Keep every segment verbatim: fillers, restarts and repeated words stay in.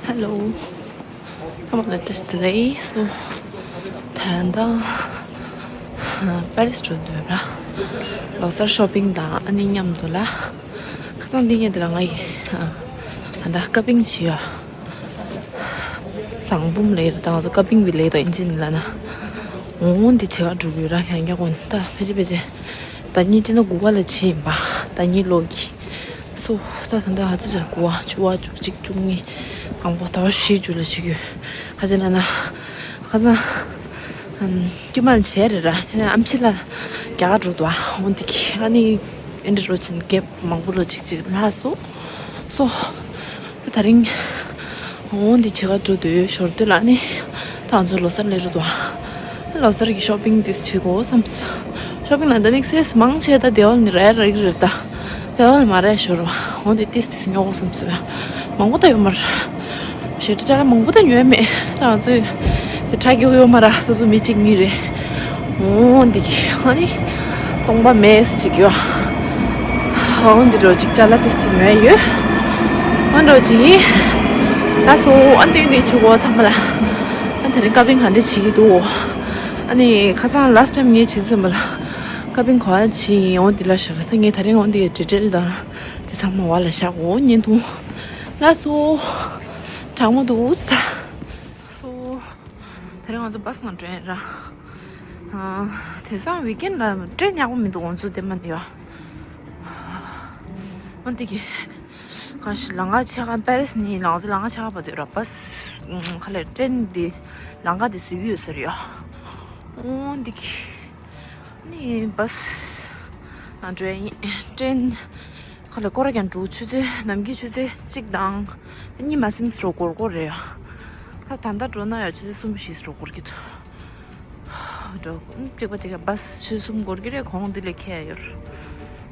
Hello. ཚང་མ་ལ་བཀྲ་ཤིས་བདེ་ལེགས། སོ། ད་ལྟ་པེ་རིས་འགྲོ་འདོད་ར། ལོ་གསར་ཤོ་པིང་དང་ཨ་ནི་མཉམ་དུ་ལ། ཁ་སང་འདི་ངས་འདི་ལ་ང་ཡི་ད་ལྟ་ཀ་པིང་བྱས་ཡོད། ཟངས་འབུམ་ལེགས་རེད། ད་ང་ཚོ་ཀ་པིང་བི་ལེགས་དང་ཨིན་ཇི་ནི་ལ་ན། འོང་འདི་བྱེད་ག་འགྲོ་གི་ར། ཡང་རྒྱ་གོན་ད་ཕལ་ཆེར་ཕལ་ཆེར་ཟླ་ཉིན་ཅི་ན་དགུ་པ་ལ་བྱེད་ཡིན་པ། ཟླ་ཉིན་ལོ་གི། སོ། ད་ད་ལྟ་ང་ཚོ་ཅག་དགུ་པ་བཅུ་པ་བཅུ་གཅིག་བཅུ་གཉིས། དང་པོ་ཟླ་བ་བཞི་བཅུ་ལ་བྱེད་ཀྱི་ཡོད། ཁ་ཆེ་ན་ན། ཁ་སང་། ཨམ། དཀྱུས་མ་བྱས་རེད་ར། ཨམ་ཆི་ལ་རྒྱ་གར་འགྲོ་འདུག་ཨ། འོང་འདི་གི་ཨ་ནི། ཨེ་འདྲ་རོ་ཆེན་རྒྱབ་མང་པོ་ལོ་གཅིག་གཅིག་ལྷག་སོ། སོ། ད་ད་རིང་འོང་འདི་བྱེད་ག་འགྲོ་འདོད་ཞོར་དུ་ལ་ནི། ད་ང་ཚོ་ལོ་གསར་སླེབས་འགྲོ་འདུག་ཨ། ལོ་གསར་གྱི་ཤོ་པིང་ཏིས་བྱེད་དགོས་བསམ་སོ། ཤོ་པིང་ལ་འདི་དམིགས་བསལ་མང་ཆེ་ད་དེ་བ་ལ་ནི་རེད་རེད་རེད་ད། དེ་བ་ལ་མ་རེད་ཞོར་བ། འོང་འདི་ཏིས་ཏིས་ཉོ་དགོས་བསམ་སོ་ཡ། མང་པོ་ད་ཡོད་མ་རེད། ཞེ་དྲག་ཅ་ལག་མང་པོ་ད་ཉོས་མེད། ད་ང་ཚོས་དེ་ཁྲ་རྒྱུག་ཡོད་མ་ར། སོ་སོ་མི་གཅིག་གཉིས་རེད། འོ་འདི་གི་ཨ་ནི་སྟོང་པ་མེད་ཅིག་ཡོད། འོ་འདི་འགྲོ་ཅིག་ཅ་ལག་དེ་ཟིན་ཡོད་ཡོད། འོ་འགྲོ་ཅིག་ཡིན། ད་སོ་ཨ་འདི་འདི་ཆུ་གོ་ཚང་མ་ལ། ཨ་དེ་རིང་ཀ་པིང་ག་འདྲ་བྱེད་ཀྱི་འདུག་ཨ་ནི་ཁ་སང་last time ངས་བྱེད་ཚོད་མ་ལ། ཀ་པིང་ག་བྱེད་ཡིན། འོ་འདི་ལ་ཤར་ད་ངས་ད་རིང་འོ་འདི་འབྲེལ་འབྲེལ་དང་དེ་ཚང་མ་བ་ལ་བཞག་འོ་བརྙན་ཐུང་། ལ་སོ། གྲང་མོ་འདུག་ས། སོ། དེ་རིང་ང་ཚོ་བྷ་སི་ནང་འགྲོ་ཡིན་ར། ཨ། དེང་སང་ཝིག་ཨེན་ལ་ཊེན་ཡག་པོ་མི་འདུག་ང་ཚོ་དེ་མ་འདི་ཡ། འོ་འདི་གི། གང་ཞིག་ལམ་ཁ་ཆེ་ཁ་པེ་རིས་ནས་ང་ཚོ་ལམ་ཁ་ཆེ་ཁ་བར་དུ་ཡོད་ར། བྷ་སི་ཁ་ལས་ཊེན་འདི་ལམ་ཁ་འདི་བཟོས་ཡོད་ཟེར་ཡ། འོ་འདི་གི། ནི་བྷ་སི་ནང་འགྲོ་ཡིན། ཊེན། ཁ་ལ་སྐོར་ར་ཀྱང་འགྲོ་ཆུ་ཚོད་ནམ་རྒྱུན་ཆུ་ཚོད་གཅིག་དང་གཉིས་མ་ཟིན་རོ་སྐོར་སྐོར་རེད་ཡ། ད་ད་ལྟ་འགྲོ་ན་ཡ་ཆུ་ཚོད་གསུམ་བཞི་རོ་སྐོར་གྱི་འདུག་འགྲོ་གཅིག་པ་གཅིག་ག་བྷ་སི་ཆུ་ཚོད་གསུམ་འགོར་གྱི་རེད། གོང་འདི་ལས་ཁྱད་ཡོད་རེད།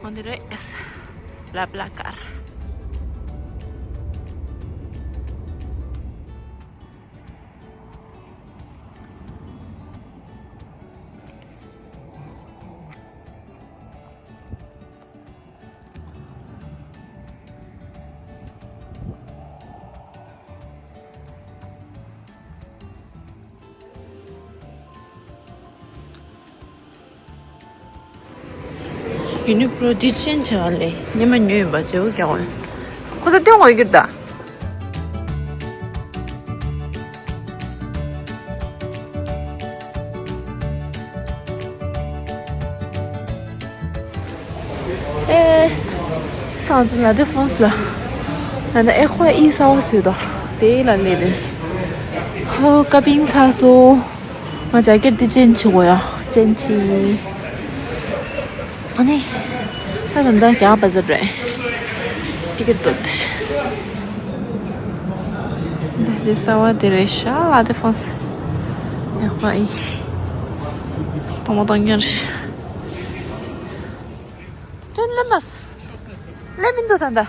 འོ་འདི་རེད། ལབ་ལ་ཀར། ཡུ་ནི་ཀློ་འདི་ཅན་བྱ་བ་ལས་སྙེ་མ་ཉོས་ཡིན་པ་བརྗེ་པོ་རྒྱག་འོས། ཁོ་ཚོ་སྟོན་འོས་ཀྱི་རེད་ད། ཨེ། ཁོང་ཚོ་ལ་དེ་ཧྥོན་སི་ལ། ད་ལྟ་ཨེ་ཁོ་ཨི་ས་བ་སུ་དོ། དེ་ལ་ལས་དེ། ཧོ་ཀ་པིང་ཚ་སོ། ང་ཇེ་ཀེ་ཊི་དེ་ཅན་ཆི་གོ་ཡ། ཅན་ཆི། ཨ་ནི། ད་ད་ལྟ་རྒྱ་བ་ཛ་རེད། ཊི་ཀེ་ཊི་འདུག་དེ། འདི་རེད་ས་བ་དེ་རེད་ཤག་ལ་དེ་ཧྥོན་སི། ཡག་པ་ཨི། གཏོང་མ་གཏོང་ཉར། ཏྲེན་ལེ་མ་སི། ལེ་མིན་འདུག་ད་ད།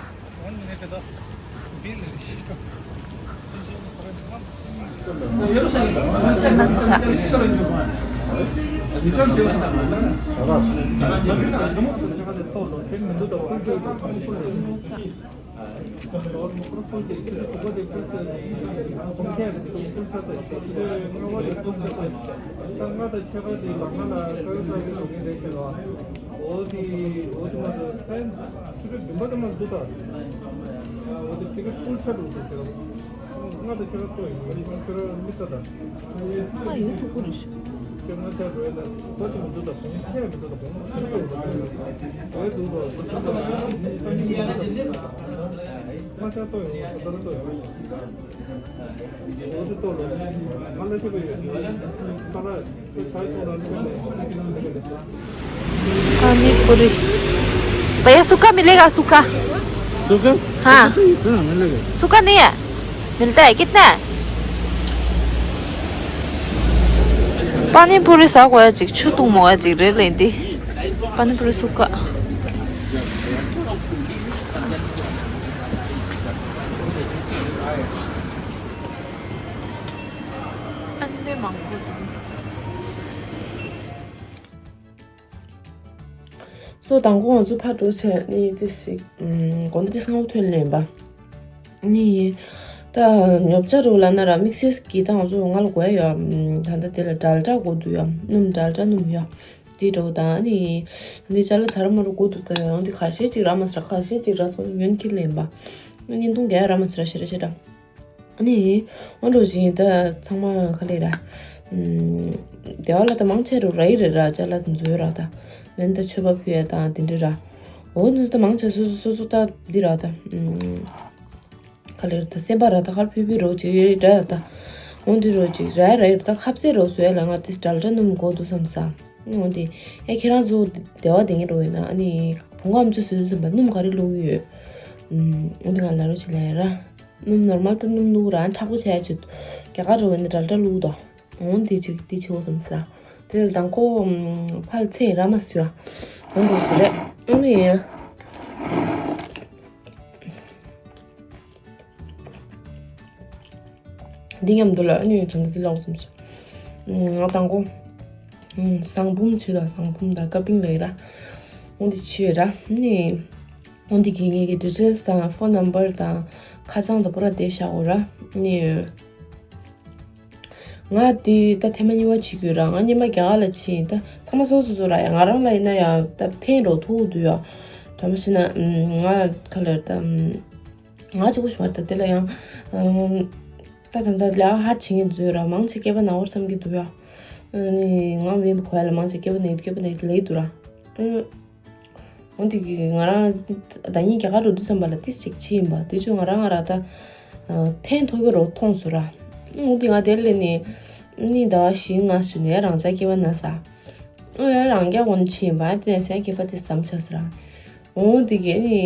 पानी पूरी। भैया, सूखा मिलेगा, सूखा? सूखा? हाँ। सूखा तो इतना मिलेगा। सूखा नहीं है? मिलता है, कितना है? पानी पूरी ཟ་དགོས་ཡ་ཅིག་ཆུ་བཏུང་མོ་ཡ་ཅིག་རེད་ལེ་འདི། पानी पूरी सूखा। ཨ་ནི་མང་པོ་འདུག་སོ་དང་པོ་ང་ཚོ་ཕར་འགྲོ་བྱས་ནས་ཏི་སི། ཨམ། དགོང་དག་ཏི་སི་སྔ་པོ་ཐོན་ལེན་པ། ནི། ད་ཉོ་ཆ་རུ་ལ་ན་ར་དམིགས་བསལ་གྱི་ད་ང་ཚོ་ང་ལ་དགོས་ཡ། ད་ལྟ་དེ་ལ་འབྲལ་སྒྲ་དགོས་འདུག་ཡ། སྣུམ་འབྲལ་སྒྲ་སྣུམ་ཡ། དེ་འགྲོ་དང་ནི། འདི་ཅ་ལག་ཚར་མ་རུ་དགོས་འདུག་ད་ཡང་འདི་ཁ་ཤས་ཅིག་ར་མ་ཟེར་ཁ་ཤས་ཅིག་ར་སོང་ཉོན་ཁྱེར་ལེན་པ། བརྙན་ཐུང་རྒྱག་ཡ་ར་མ་ཟེར་ཤེ་ར་ཤེ་ར། ཨ་ནི། འོ་འགྲོ་བཞིན་ད་ཚང་མ་ག་ལེ་ར། ཨུམ། སྡེ་བ་ལ་ད་མང་ཆེ་རུ་ར་ཡི་རེད་ར་ཅ་ལག་དེ་ཚོའི་ར་ད། མེན་ད་མཆོད་པ་ཕུལ་ཡ་དང་དེ་འདྲ་ར། འོ་འདི་ཚོ་ད་མང་ཆེ་སོ་སོ་སོ་སོ་ད་འདི་ར་ད། ཨུམ། ག་ལེ་ར་ད་སེམས་པ་ར་ད་ཁར་ཕུལ་ཕུལ་རོགས་ཅིག་ར་ད། འོ་འདི་རོགས་ཅིག་ར་ར་ཡི་ར་ད་ཁ་ཚེ་རོགས་སུ་ཡ་ལ་ང་དེ་འབྲལ་སྒྲ་སྣུམ་དགོས་འདུག་བསམ་ས། འོ་འདི། ཨེ་ཁྱེད་རང་ཚོ་སྡེ་བ་དེ་ངེད་རོགས་ཡིན་ན་ཨ་ནི། བུང་ཁམས་ཅི་སུ་སུ་བསམ་པ་སྣུམ་ག་རེ་བླུགས་ཡོད། ཨུམ། འོ་འདི་ང་ལ་རོགས་ཅིག་ལ་ཡ་ར། སྣུམ་ནོར་མལ་ད་སྣུམ་བླུགས་ར་མཁྲེགས་པོ་བྱས་ཡ་ཅིག་རྒྱ་གར་འགྲོ་བས་ནི་འབྲལ་སྒྲ་བླུགས་དོ། འོང་འདི་ཅིག་འདི་ཆེ་བོ་སོང་ཟེར། དེ་ལ་དང་ཁོ་ཕལ་ཆེར་ར་མ་སུ་ཡ། འོང་འགྲོ་ཅི་རེད། ཨ་ནི། འདི་མཉམ་དུ་ལ་ཨ་ནི་དོན་དུ་འདི་ལ་འོང་སོང་ཟེར། ང་དང་ཁོ། བཟང་འབུམ་ཆུ་དང་བཟང་འབུམ་དང་ཀ་པིང་ལ་ཡི་ར། འོང་འདི་ཆུ་ཡི་ར། ཨ་ནི། འོ་འདི་གི་ངེད་ཀྱི་ཌི་ཊེལ་སི་དང་ཕོན་ནམ་བར་དང་ཁ་བྱང་དང་པོ་ར་དེ་བཞག་འོ་ར། ནི། ང་དེ་ད་ཐེངས་མ་གཉིས་པ་བྱེད་ཀྱི་ཡོད་ར། ང་སྔོན་མ་རྒྱ་གར་ལ་ཕྱིན་ད་ཚང་མ་སོ་སོ་སོ་ར་ཡ། ང་རང་ལ་ཡིན་ན་ཡ་ད་ཕན་རོགས་ཐུག་འདུག་ཡ། དྲང་པོ་བཤད་ན་ང་ག་ལེར་ད་ང་གཅིག་པོ་ཞིག་མ་རེད། ད་དེ་ལ་ཡང་ད་ད་ད་ལ་ཧར་བྱེད་མཁན་ཚོས་ར་མང་ཆེ་སྐེད་པ་ན་བར་བསམ་གྱི་འདུག་ཡ། ནི་ང་མིན་པ་གོ་ཡ་ལ་མང་ཆེ་སྐེད་པ་ན་སྐེད་པ་ན་ལེགས་འདུག་ར། འོ་དེ་གི་ང་རང་ཟླ་ཉིན་རྒྱ་གར་འགྲོ་དུས་ཙམ་པ་ལ་ཏིས་ཅིག་ཕྱིན་ཡིན་པ་དེ་ཚོ་ང་རང་ང་རང་ད་ཕན་ཐོགས་ཀྱི་རོ་མཐོང་སོང་ར། འོ་དེ་ང་དེར་སླེབས་ནས་ནི་ཟླ་བ་བཞི་ལྔ་ཞིག་ནས་རང་ཅག་སྐྱེ་བ་ན་ས། འོ་ཡ་རང་རྒྱ་གོན་ཕྱིན་ཡིན་པ་དེ་ནས་སེམས་སྐྱིད་པ་དེ་བསམ་ཆགས་སོང་ར། འོ་དེ་གི་ནི་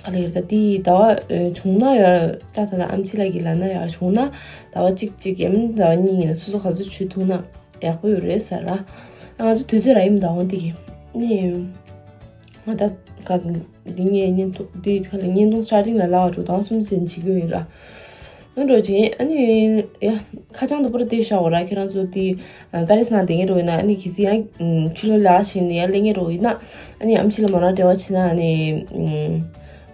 ག་ལེར་ད་དེ་ཟླ་བ་བྱུང་ན་ཡ་ད་ད་ད་ཨམ་ཆི་ལགས་ཀྱི་ལ་ན་ཡ་བྱུང་ན་ཟླ་བ་གཅིག་གཅིག་ཡ་མིན་ཟླ་བ་གཉིས་ཡིན་ན་སོ་སོ་ག་ཚོད་བྱུས་ཐུབ་ན། ཡག་པོ་ཡོད་རེད་ཟེར་ར། ང་ཚོ་དུས་ཚོད་ར་ཡིན་མདའ་འོང་དེ་གི། ནི། ང་ད་ག་འདི་ངའི་བརྙན་ཐུང་འདི་ག་ལ་བརྙན་ཐུང་སྟ་ཊིང་ལ་ལབ་པ་འགྲོ་ཟླ་བ་གསུམ་ཙམ་བྱེད་ཀྱི་ཡོད་ར། ནོ་འགྲོ་ཅིང་ཨ་ནི། ཡ། ཁ་བྱང་དུ་པུ་ར་དེ་བཞག་འོ་ར། ཁྱེད་རང་ཚོ་དེ་པེ་རི་སི་ནང་བསྡད་མཁན་རོ་ཡིན་ན་ཨ་ནི་གལ་སྲིད་ཡང་ཕྱི་ལོགས་ལ་ཕྱིན་ནས་ཡང་སླེབས་མཁན་རོ་ཡིན་ན་ཨ་ནི་ཨམ་ཆི་ལ་མོ་རང་འབྲེལ་བ་བྱེད་ན་ཨ་ནི།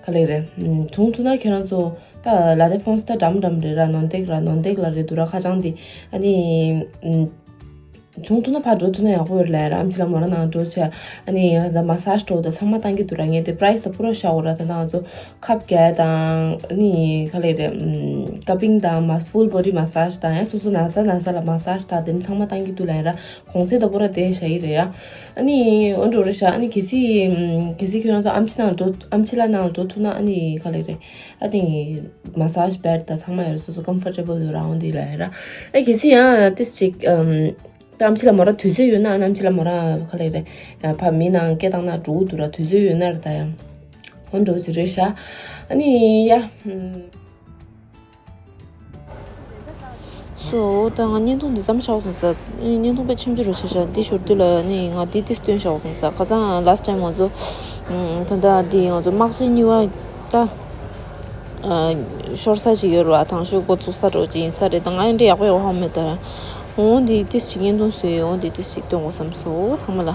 ག་ལེ་རེད། བྱུང་ཐུབ་ན་ཁྱེད་རང་ཚོ་ད་ལ་དེ་ཕོན་སི་ད་འགྲམ་འགྲམ་རེད་ར། ནོན་ཏེག་ར་ནོན་ཏེག་ལ་རེད་འདུག་ར། ཁ་བྱང་དེ་ཨ་ནི། བྱུང་ཐུབ་ན་ཕར་འགྲོ་ཐུབ་ན་ཡག་པོ་ཡོད་ལ་ཡ་ར། ཨམ་ཆི་ལ་མོ་རང་ནང་འགྲོ་བྱས་ཨ་ནི་ད་མ་སཱ་ཇི་འགྲོ་ད་ཚང་མ་བཏང་གི་འདུག་ར། ངས་དེ་པ་རའི་སི་ད་པུ་ར་བཞག་འོ་ར། ད་ང་ཚོ་ཁབ་བརྒྱབ་དང་ཨ་ནི་ག་ལེ་རེད། ཀ་པིང་དང་མ་ཕུལ་བོ་ཌི་མ་སཱ་ཇི་དང་ཡང་སོ་སོ་ན་ཚ་ན་ཚ་ལ་མ་སཱ་ཇི་དང་དེ་ནི་ཚང་མ་བཏང་གི་འདུག་ལ་ཡ་ར། གོང་ཚད་ད་པུ་ར་དེ་བཞག་ཡི་རེད་ཡ། ཨ་ནི་འོ་འགྲོ་རེད་ཤག་ཨ་ནི་གལ་སྲིད་གལ་སྲིད་ཁྱོད་རང་ཚོ་ཨམ་ཆི་ནང་འགྲོ་ཨམ་ཆི་ལ་ནང་འགྲོ་ཐུབ་ན་ཨ་ནི་ག་ལེ་རེད། ཨ་ནི་མ་སཱ་ཇི་བེཌ་དང་ཚང་མ་ཡོད་རེད། སོ་སོ་ཀམ་ཕོར་ཊེ་བལ་ཡོད་ར། འོ་འདི་ལ་ཡ་ར། ཨ་གལ་སྲིད་ཡང་ཏིས་ཅིག་ཨམ། ད་ཨམ་ཆི་ལ་མོ་ར་དུས་ཚོད་ཡོད་ན་ཨམ་ཆི་ལ་མོ་ར་ག་ལེ་རེད། ཕ་མི་ནང་སྐད་བཏང་ན་འགྲོ་གི་འདུག་ར། དུས་ཚོད་ཡོད་ན་ར་ད་ཡང་། འོ་འགྲོ་ཅི་རེད་ཤག་ཨ་ནི་ཡ། སོ་ད་ང་བརྙན་ཐུང་འདི་ཙམ་ཆགས་སོང་ཙང་། བརྙན་ཐུང་དཔེ་ཆུང་ཆུང་རུ་ཆགས་ཤག་འདི་ཞོར་དུས་ལ་ནི་ང་འདི་ཏིས་སྟོན་བཞག་སོང་ཙང་། ཁ་སང་ལཱ་སི་ཊི་ཊེམ་ང་ཚོ་ད་ལྟ་འདི་ང་ཚོ་དམག་ཆེན་གཉིས་པ་ད། ཤོར་ས་ཅིག་ཡོད་རེད་བ། དང་ཤོས་འགོ་བཙུགས་ས་འགྲོ་ཅིག་ཡིན་ས་རེད། ད་ང་ཡང་འདྲི་ཡག་པོ་ཡག་པོ་ཧ་མེད་ད། འོ་འདི་ཏིས་ཅིག་བརྙན་ཐུང་བཟོས་ཡོད། འོ་འདི་ཏིས་ཅིག་སྟོན་དགོས་བསམ་སོང་ཚང་མ་ལ།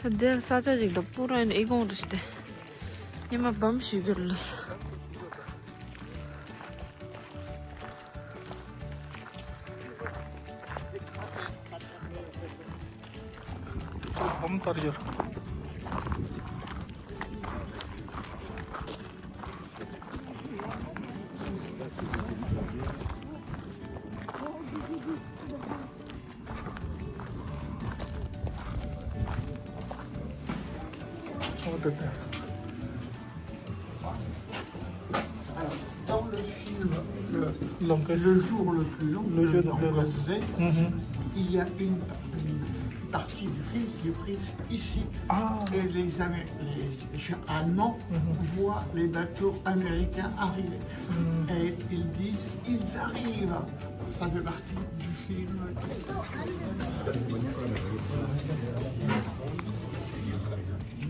ད་འདིར་ས་ཆ་ཞིག་ཏུ་པུ་ར་ཨིན་ཨི་གོང་རུ་ཤི་སྟེ། ཉི་མ་བམ་ཞུ་གི་རུ་ལ་ས། ལྟར་ཡོད། ཨོ་དེ་དེ། Alors, dans le film, le, L'enquête. Le jour le plus long, Le jour le plus long. L'enquête, mhm. Il y a une, une partie du film qui est prise ici. Ah. Et les Amé-, les gens allemands, mhm, voient les bateaux américains arriver. Mhm. Et ils disent, ils arrivent. Ça fait partie du film.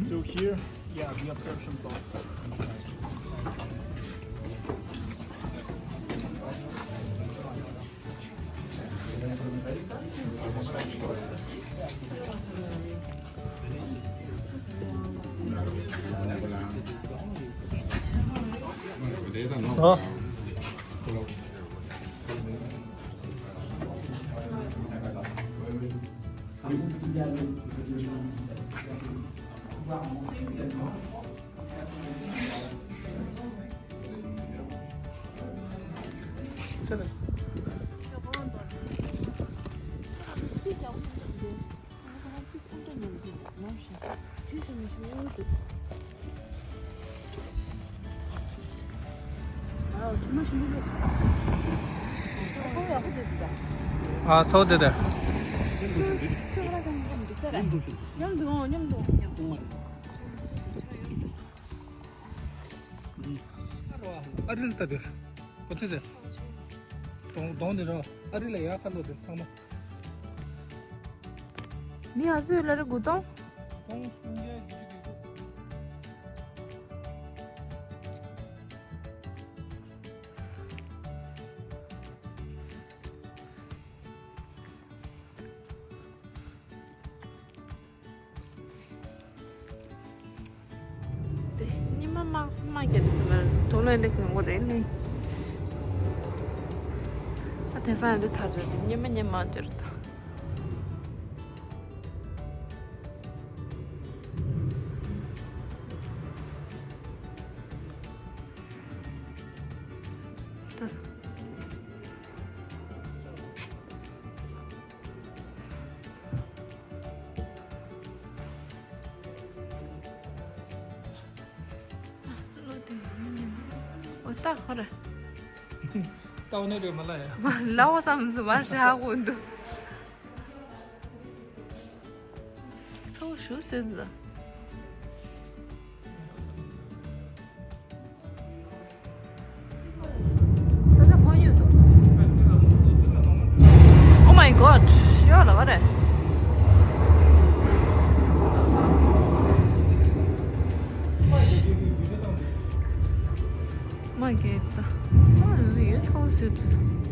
So here, yeah, the absorption cost. ཨ། ཨ་ཚོགས་དེ་དེ། མཉམ་དུ་འོང་། མཉམ་དུ་འོང་། ཨ་རིལ་ལྟ་དེར་གོ་ཚེ་ཚེ། གདོང་གདོང་དེ་ར་ཨ་རིལ་ལ་ཡག་ཁ་ལོ་དེ་ཚང་མ། མི་ཨ་ཚོས་ལ་རེ་དགུ་སྟོང་། སྟོང་སུམ་བརྒྱ་བརྒྱད་ཅུ་གི་དགུ། དེ་ཉི་མ་དམག་དམག་རྒྱག་དུས་ཙམ་པར་དུག་ལོག་འདི་གོན་དགོས་རེད་ནི། ཨ་དེང་སང་འདི་ཐར་འདི་ཉི་མ་ཉི་མ་འབྱོར་ད། ད། འོ་ད་ཧོ་ར། ཏའོ་ནེ་རེ་མ་ལ་ཡ། མ་ལ་བ་སམ་སུ་མར་ཤ་ཧ་གོ་འདུག་ཚོ་ཞུ་སེ་ཛ། ས་ཆ་ཁོ་ཡོད་དོ། Oh my god. ཡོད་ལ་བ་རེད། མ་གེ་ད། ཨ་ཡོད་ཚོ་སེ་ཛ།